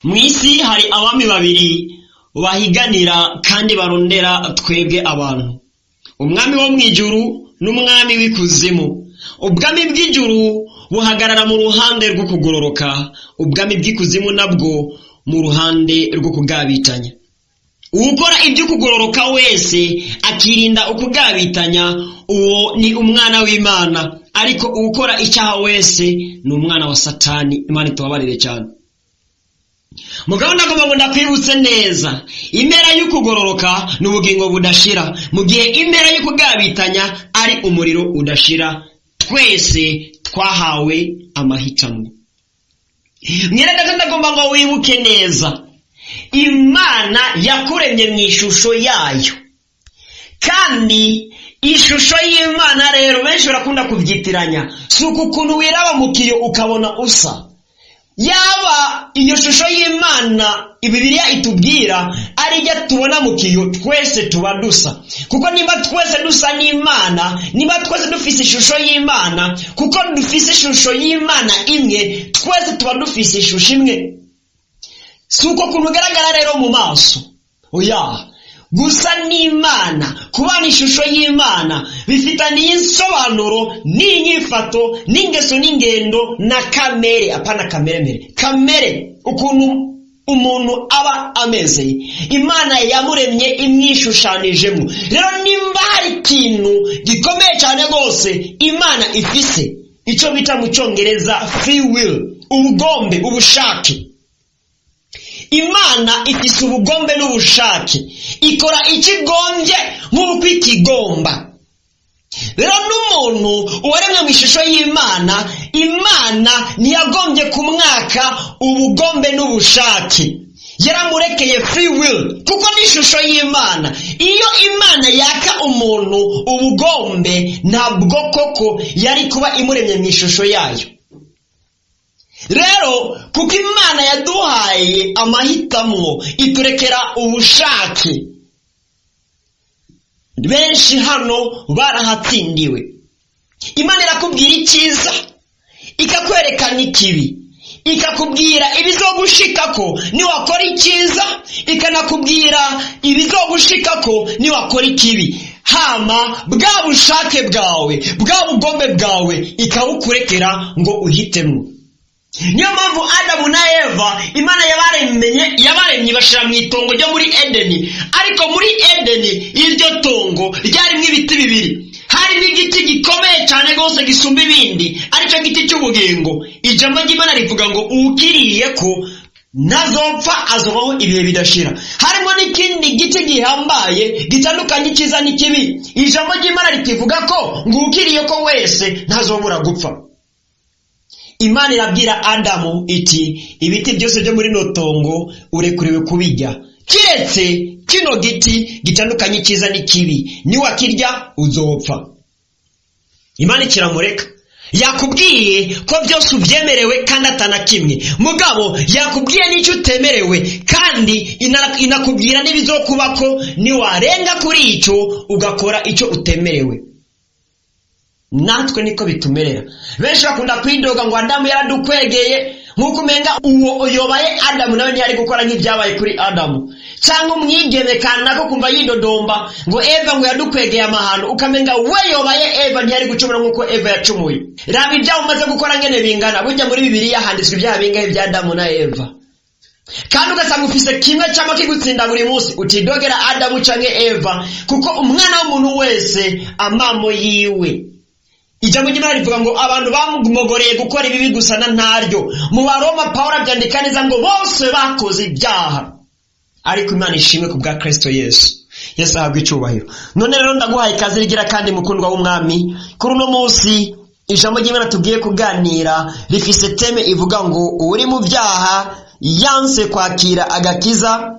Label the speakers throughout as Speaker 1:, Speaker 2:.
Speaker 1: Mu isi hari abami babiri bahiganira kandi barondera twebwe abantu: umwami wo mu ijuru n'umwami w'ikuzimu. Ubwami bw'ijuru buhagarara mu ruhande rwo kugororoka, ubwami bw'ikuzimu nabwo mu ruhande rwo kugabitanya. Uwukora iby'ukugororoka wese akirinda ukugabitanya, uwo ni umwana w'Imana, ariko uwukora icyaha wese ni umwana wa Satani. Imana itubabarire cyane. Mugabo ndagomba ngo ndakwibutse neza: impera y'ukugororoka ni ubugingo budashira, mu gihe impera y'ukugabitanya ari umuriro udashira. Twese twahawe amahitamo. Mwene data, ndagomba ngo wibuke neza: Imana yakuremye mu ishusho yayo, kandi ishusho y'Imana rero benshi barakunda kubyitiranya. Si uku kuntu wiraba mu kiyo ukabona usa. Yaba iyo shusho y'Imana Bibiliya itubwira ari ijya tubona mu kiyo, twese tuba dusa, kuko niba twese dusa n'Imana, niba twese dufise ishusho y'Imana, kuko dufise ishusho y'Imana imwe, twese tuba dufise ishusho imwe. Si uko kuntu ugaragara rero mu maso, oya. Gusa n'Imana, kubana ishusho y'Imana bifitaniye insobanuro n'inyifato n'ingeso n'ingendo na kamere. Apana kameremere, kamere, ukuntu umuntu aba ameze. Imana yamuremye imwishushanijemo. Rero nimba hari ikintu gikomeye cyane rwose Imana ifise, icyo bita mu Cyongereza free will, ubugombe, ubushake. Imana ifise ubugombe n'ubushake, ikora ikigombye nk'uko ikigomba. Rero n'umuntu uwaremwe mu ishusho y'Imana, Imana ntiyagombye kumwaka ubugombe n'ubushake, yaramurekeye free will, kuko ni ishusho y'Imana. Iyo Imana yaka umuntu ubugombe, ntabwo koko yari kuba imuremye mu ishusho yayo. Rero kuko Imana yaduhaye amahitamo, iturekera ubushake, benshi hano barahatsindiwe. Imana irakubwira icyiza, ikakwereka n'ikibi, ikakubwira ibizogushikako niwakora icyiza, ikanakubwira ibizogushikako niwakora ikibi. Hama bwa bushake bwawe, bwa bugombe bwawe, ikabukurekera ngo uhitemo. Niyo mpamvu Adamu na Eva Imana yabaremye, yabaremye bashyira mu itongo ryo muri Edeni. Ariko muri Edeni, iryo tongo ryarimo ibiti bibiri. Harimo igiti gikomeye cyane rwose gisumba ibindi, aricyo giti cy'ubugingo. Ijambo ry'Imana rivuga ngo uwukiriye ko ntazopfa, azobaho ibihe bidashira. Harimo n'ikindi giti gihambaye gitandukanye icyiza n'ikibi. Ijambo ry'Imana rikivuga ko ngo uwukiriye ko wese ntazobura gupfa. Imana irabwira Adamu iti: "Ibiti byose byo muri rino tongo urekuriwe kubijya, kiretse kino giti gitandukanye icyiza n'ikibi, niwakirya uzopfa." Imana ikiramureka. Yakubwiye ko byose ubyemerewe kandi atana kimwe, mugabo yakubwiye n'icyo utemerewe, kandi inakubwira n'ibizokubako niwarenga kuri icyo ugakora icyo utemerewe. Natwe niko bitumerera. Benshi bakunda kwidoga ngo Adamu yaradukwegeye, nk'uko umenga uwo yobaye Adamu nawe ntiyari gukora nk'ibyabaye kuri Adamu. Cyangwa umwigeme kanaka kumva yidodomba ngo Eva ngo yadukwegeye amahano, ukamenga we yobaye Eva ntiyari gucumura nk'uko Eva yacumuye. Raba ibyaha umaze gukora ngene bingana. Burya muri Bibiliya handitswe ibyaha bingahe bya Adamu na Eva, kandi ugasanga ufise kimwe cyangwa kigutsinda buri munsi. Utidogera Adamu canke Eva, kuko umwana w'umuntu wese amamo yiwe. Ijambo ry'Imana rivuga ngo abantu bamugoreye gukora ibibi gusa na ntaryo. Mu Baroma, Pawulo abyandika neza ngo bose bakoze ibyaha. Ariko Imana ishimwe ku bwa Kristo Yesu. Yesu ahabwa icubahiro. None rero ndaguhaye ikaze rigira kandi, mukundwa w'Umwami. Kuri uno munsi ijambo ry'Imana tugiye kuganira rifise thème ivuga ngo: "Uri mu byaha yanse kwakira agakiza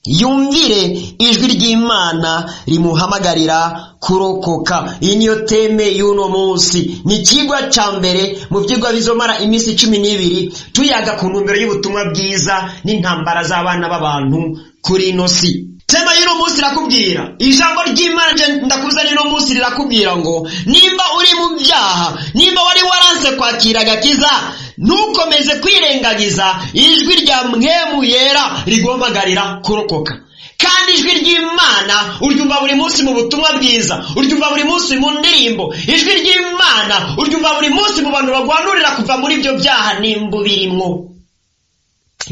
Speaker 1: yumvire ijwi ry'Imana rimuhamagarira kurokoka." Iyi niyo thème y'uno munsi. Ni ikigwa cya mbere mu byigwa bizomara iminsi 12, tuyaga ku ntumbero y'ubutumwa bwiza n'intambara z'abana b'abantu kuri ino si. Thème y'uno munsi irakubwira, ijambo ry'Imana ndakuzanira uno munsi rirakubwira ngo nimba uri mu byaha, nimba wari waranse kwakira agakiza, Ntukomeze kwirengagiza ijwi rya Mpwemu Yera riguhamagarira kurokoka. Kandi ijwi ry'Imana uryumva buri munsi mu butumwa bwiza, uryumva buri munsi mu ndirimbo. Ijwi ry'Imana uryumva buri munsi mu bantu bagwanurira kuva muri ibyo byaha nimba birimwo.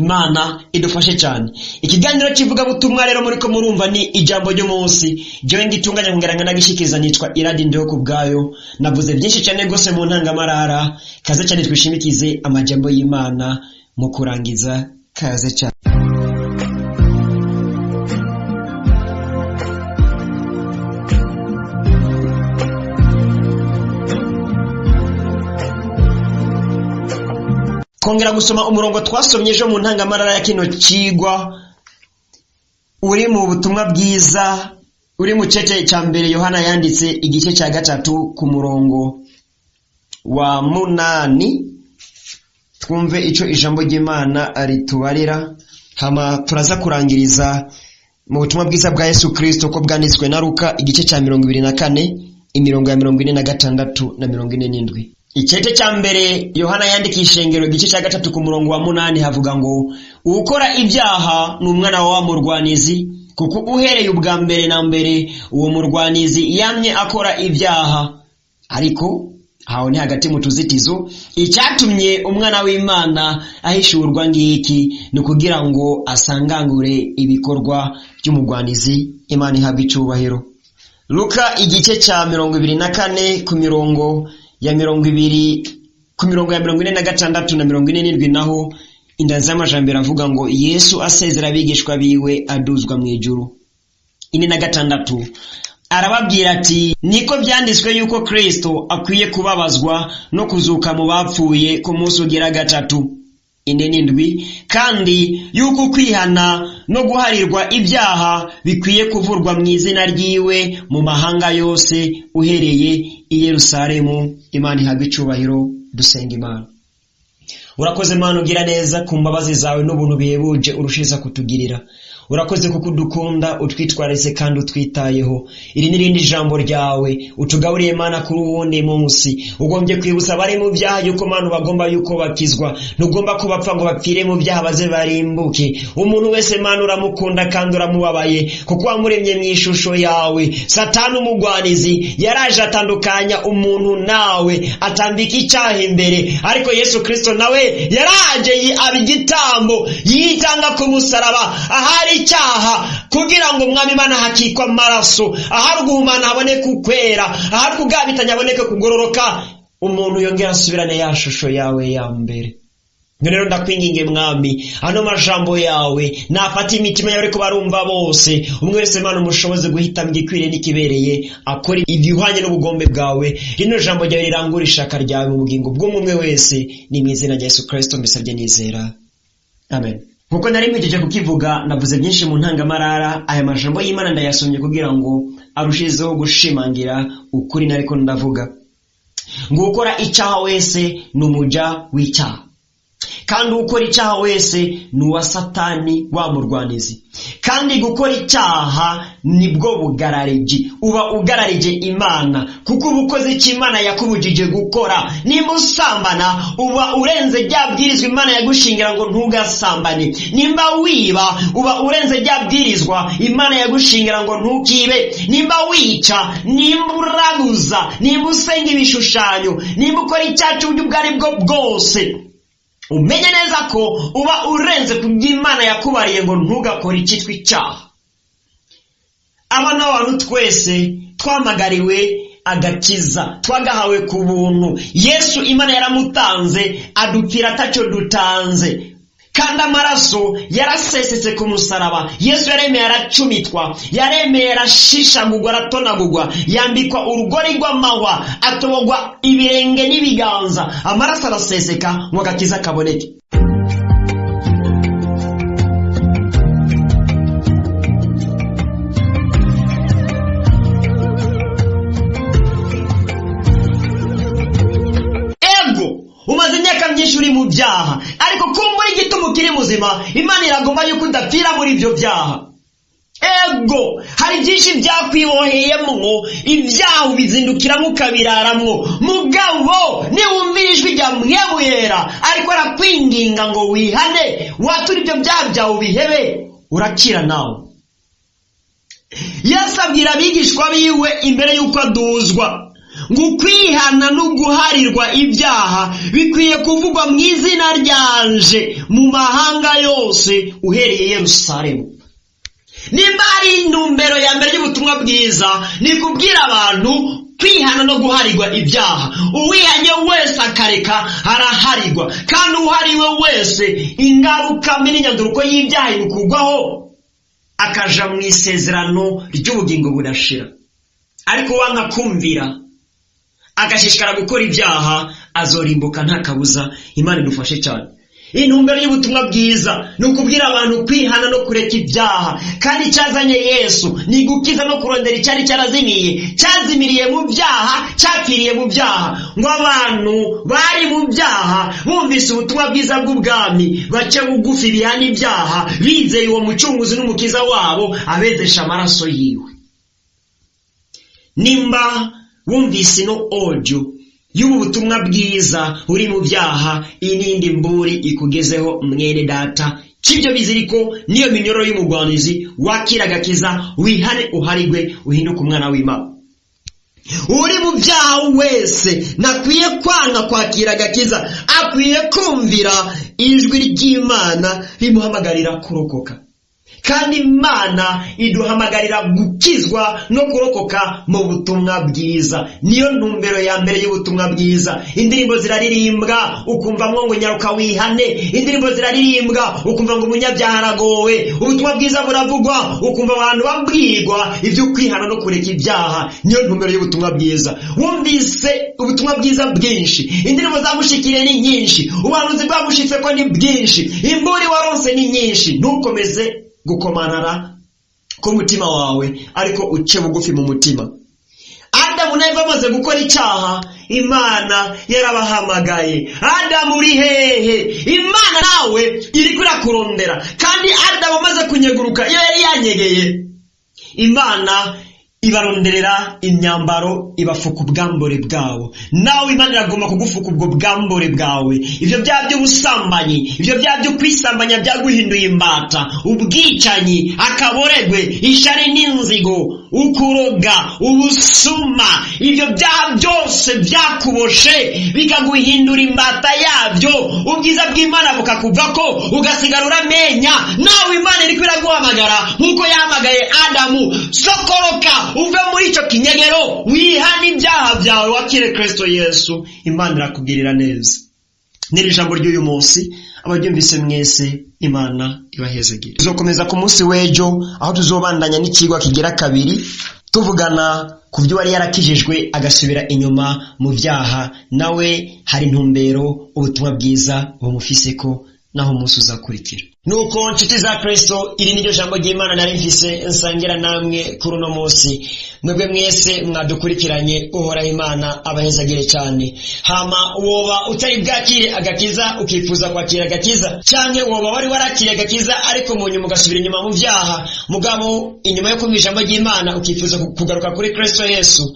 Speaker 1: Imana idufashe cyane. Ikiganiro kivugabutumwa rero muri ko murumva ni ijambo ry'umunsi. Jewe ngitunganya kugira ngo nagishikiriza nitwa Iradi Ndiho ku bwayo. Navuze byinshi cyane rwose mu ntangamarara. Kaze cyane twishimikize amajambo y'Imana mu kurangiza. Kaze cyane. Twongera gusoma umurongo twasomye ejo mu ntangamarara ya kino kigwa, uri mu butumwa bwiza, uri mu cece cya mbere Yohana yanditse igice cya 3 ku murongo wa 8. Twumve ico ijambo ry'Imana ritubarira, hama turaza kurangiriza mu butumwa bwiza bwa Yesu Kristo ko bwanditswe na Luka igice cya 24 imirongo ya 46 na 47. Icete cya mbere Yohana yandikiye ishengero igice cya 3 ku murongo wa 8 havuga ngo ukora ibyaha ni umwana wa murwanizi, kuko uhereye ubwa mbere na mbere uwo murwanizi yamye akora ibyaha. Ariko aho ni hagati mu tuzitizo, icyatumye umwana w'Imana ahishurwa ngiki ni kugira ngo asangangure ibikorwa by'umugwanizi. Imana ihabwe icyubahiro. Luka igice cya 24 ku mirongo ya 20 ku mirongo ya 46 na 47, naho indanzi y'amajambere avuga ngo Yesu asezera abigishwa biwe aduzwa mu ijuru. 46 arababwira ati niko byanditswe yuko Kristo akwiye kubabazwa no kuzuka mu bapfuye ku munsi ugira 3. 47 kandi yuko kwihana no guharirwa ibyaha bikwiye kuvurwa mu izina ryiwe mu mahanga yose uhereye i Yerusalemu. Imana ihabwe icyubahiro. Dusenga Imana. Urakoze Mana ugira neza ku mbabazi zawe n'ubuntu bihebuje urushiza kutugirira. Urakoze kuko udukunda, utwitwarize kandi utwitayeho. Iri n'irindi jambo ryawe utugaburiye Mana kuri uwundi munsi. Ugombye kwibutsa abari mu byaha yuko Mana bagomba yuko bakizwa. Ntugomba ko bapfa ngo bapfire mu byaha baze barimbuke. Umuntu wese Mana uramukunda kandi uramubabaye, kuko wamuremye mu ishusho yawe. Satani umugwanizi yaraje atandukanya umuntu nawe, atambika icyaha imbere, ariko Yesu Kristo nawe yaraje aba igitambo, yitanga ku musaraba ahari icyaha, kugira ngo Mwami Imana hakikwa amaraso, ahari uguhumana haboneke ukwera, ahari kugabitanya haboneke kugororoka, umuntu yongera asubirane ya shusho yawe ya mbere. Rero ndakwinginge Mwami, ano majambo yawe nafata imitima yawe ko barumva bose, umwe wese Mana umushoboze guhitamo igikwiriye n'ikibereye, akora ibihwanye n'ubugombe bwawe. Rino jambo ryawe rirangura ishaka ryawe mu bugingo bw'umwe wese, ni mu izina rya Yesu Kristo mbisabye nizera, amen. Nkuko nari mpejeje kukivuga, navuze byinshi mu ntangamarara. Aya majambo y'Imana ndayasomye kugira ngo arushizeho gushimangira ukuri nariko ndavuga. Ngo ukora icyaha wese ni umuja w'icyaha, kandi ukora icyaha wese ni uwa Satani wa murwanizi. Kandi gukora icyaha nibwo bugarariji, uba ugararije Imana, kuko uba ukoze icyo Imana yakubujije gukora. Nimba usambana uba urenze rya bwirizwa Imana yagushingira ngo ntugasambane. Nimba wiba uba urenze rya bwirizwa Imana yagushingira ngo ntukibe. Nimba wica, nimba uraguza, nimba usenga ibishushanyo, nimba ukora icyaha cy'uburyo ubwo ari bwo bwose, umenye neza ko uba urenze ku by'Imana yakubariye ngo ntugakore icyitwa icyaha. Aba n'abantu twese twamagariwe agakiza, twagahawe ku buntu. Yesu Imana yaramutanze adupfira atacyo dutanze, kandi amaraso yarasesetse ku musaraba. Yesu yaremeye aracumitwa, yaremeye arashishagurwa, aratonagurwa, yambikwa urugori rw'amahwa, atobogwa ibirenge n'ibiganza, amaraso araseseka ngo agakiza kaboneke. Umaze imyaka myinshi uri mu byaha, ariko kumbura igituma ukiri muzima, Imana iragomba yuko udapfira muri ibyo byaha. Ego, hari byinshi byakwiboheyemwo, ibyaha ubizindukiramo ukabiraramwo. Mugabo niwumvira ijwi rya Mpwemu Yera ariko arakwinginga ngo wihane, wature ibyo byaha byawe ubihebe, urakira nawe. Yesu abwira abigishwa biwe imbere y'uko aduzwa ngo ukwihana no guharirwa ibyaha bikwiye kuvugwa mu izina ryanje mu mahanga yose uhereye Yerusalemu. Nimba ari intumbero ya mbere y'ubutumwa bwiza, ni kubwira abantu kwihana no guharirwa ibyaha. Uwihanye wese akareka araharirwa, kandi uwuhariwe wese ingaruka mbi n'inyanduruko y'ibyaha imukugwaho, akaja mu isezerano ry'ubugingo budashira. Ariko uwanga kumvira agashishikara gukora ibyaha azorimbuka nta kabuza. Imana idufashe cyane. Intumbero y'ubutumwa bwiza ni ukubwira abantu kwihana no kureka ibyaha. Kandi icyazanye Yesu ni gukiza no kurondera icyari cyarazimiye, cyazimiriye mu byaha, cyapfiriye mu byaha, ngo abantu bari mu byaha bumvise ubutumwa bwiza bw'ubwami bace bugufi, bihana ibyaha, bizeye uwo mucunguzi n'umukiza wabo abezesha amaraso yiwe. Nimba wumvise ino audio y'ubu butumwa bwiza uri mu byaha, iyi n'indi mburi ikugezeho mwene data, cy'ibyo biziriko n'iyo minyororo y'umugwanizi, wakira agakiza, wihane, uharigwe, uhinduke umwana w'Imana. Uri mu byaha wese ntakwiye kwanga kwakira agakiza, akwiye kumvira ijwi ry'Imana rimuhamagarira kurokoka. Kandi Imana iduhamagarira gukizwa no kurokoka mu butumwa bwiza. Niyo ntumbero ya mbere y'ubutumwa bwiza. Indirimbo ziraririmbwa ukumva ngo nyaruka wihane, indirimbo ziraririmbwa ukumva ngo umunyabyaha aragowe. Ubutumwa bwiza buravugwa ukumva abantu babwirwa ibyo kwihana no kureka ibyaha. Niyo ntumbero y'ubutumwa bwiza. Wumvise ubutumwa bwiza bwinshi, indirimbo zagushikiriye ni nyinshi, ubuhanuzi bwagushitse ko ni bwinshi, imburi waronse ni nyinshi. Ntukomeze gukomanara k'umutima wawe, ariko uce bugufi mu mutima. Adamu na Eva bamaze gukora icyaha, Imana yarabahamagaye: "Adamu, uri hehe?" Imana nawe iriko irakurondera. Kandi Adamu amaze kunyeguruka iyo yari yanyegeye, Imana ibaronderera imyambaro, ibafuka ubwambure bwabo. Nawe Imana iragomba kugufuka ubwo bwambure bwawe, ibyo byaha by'ubusambanyi, ibyo byaha byo kwisambanya byaguhinduye imbata, ubwicanyi, akaboregwe, ishari n'inzigo, ukuroga, ubusuma, ibyo byaha byose byakuboshe bikaguhindura imbata yabyo, ubwiza bw'Imana bukakuvako, ugasigara uramenya. Nawe Imana iriko iraguhamagara nk'uko yahamagaye Adamu: sokoroka uve muri icyo kinyegero, wihane ibyaha byawe, wakire Kristo Yesu. Imana irakugirira neza. N'iri jambo ry'uyu munsi, abaryumvise mwese, Imana ibahezegire. Tuzokomeza ku munsi w'ejo, aho tuzobandanya n'ikigwa kigira kabiri, tuvugana ku byo wari yarakijijwe agasubira inyuma mu byaha. Nawe hari intumbero ubutumwa bwiza bumufise ko naho umunsi uzakurikira. Nuko nshuti za Kristo, iri niryo jambo ry'Imana nari mfise nsangira namwe kuri uno munsi. Mwebwe mwese mwadukurikiranye, Uhoraho Imana abahezagire cyane. Hama woba utari bwakire agakiza, ukifuza kwakira agakiza, canke woba wari warakiriye agakiza ariko mu nyuma ugasubira inyuma mu byaha, mugabo inyuma yo kumva ijambo ry'Imana ukifuza kugaruka kuri Kristo Yesu,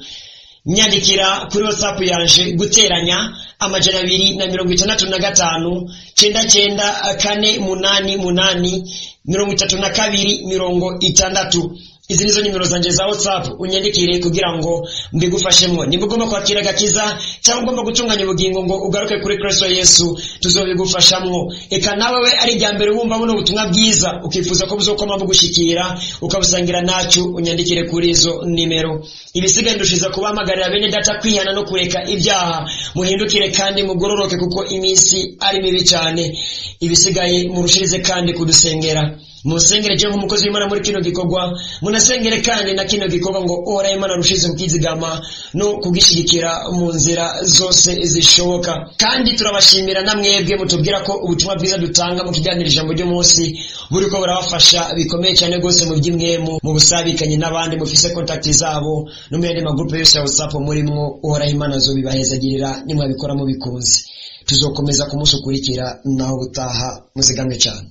Speaker 1: nyandikira kuri WhatsApp yanje: guteranya 265 99 488 32 60. Izi nizo nimero zanje za WhatsApp, unyandikire kugira ngo mbigufashemwo. Nimba ugomba kwakira agakiza cyangwa ugomba gutunganya ubugingo ngo ugaruke kuri Kristo Yesu, tuzobigufashamwo. Eka nawe we ari irya mbere wumva buno butumwa bwiza, ukifuza ko buzokoma bugushikira ukabusangira nacu, unyandikire kuri izo nimero. Ibisigaye ndushiza kubahamagarira bene data kwihana no kureka ibyaha. Muhindukire kandi mugororoke, kuko iminsi ari mibi cyane. Ibisigaye murushirize kandi kudusengera. Musengere je nk'umukozi w'Imana muri kino gikorwa, munasengere kandi na kino gikorwa ngo Uhoraho Imana arushize kukizigama no kugishigikira mu nzira zose zishoboka. Kandi turabashimira na mwebwe mutubwira ko ubutumwa bwiza dutanga mu kiganiro ijambo ry'umunsi buriko burabafasha bikomeye cyane rwose mu by'imwemu, mu busabikanye n'abandi mufise contact zabo no mu yandi magrupe yose ya WhatsApp murimwo. Uhoraho Imana azobibahezagirira nimwabikora mubikunze. Tuzokomeza ku munsi ukurikira. Naho butaha, muzigamwe cyane.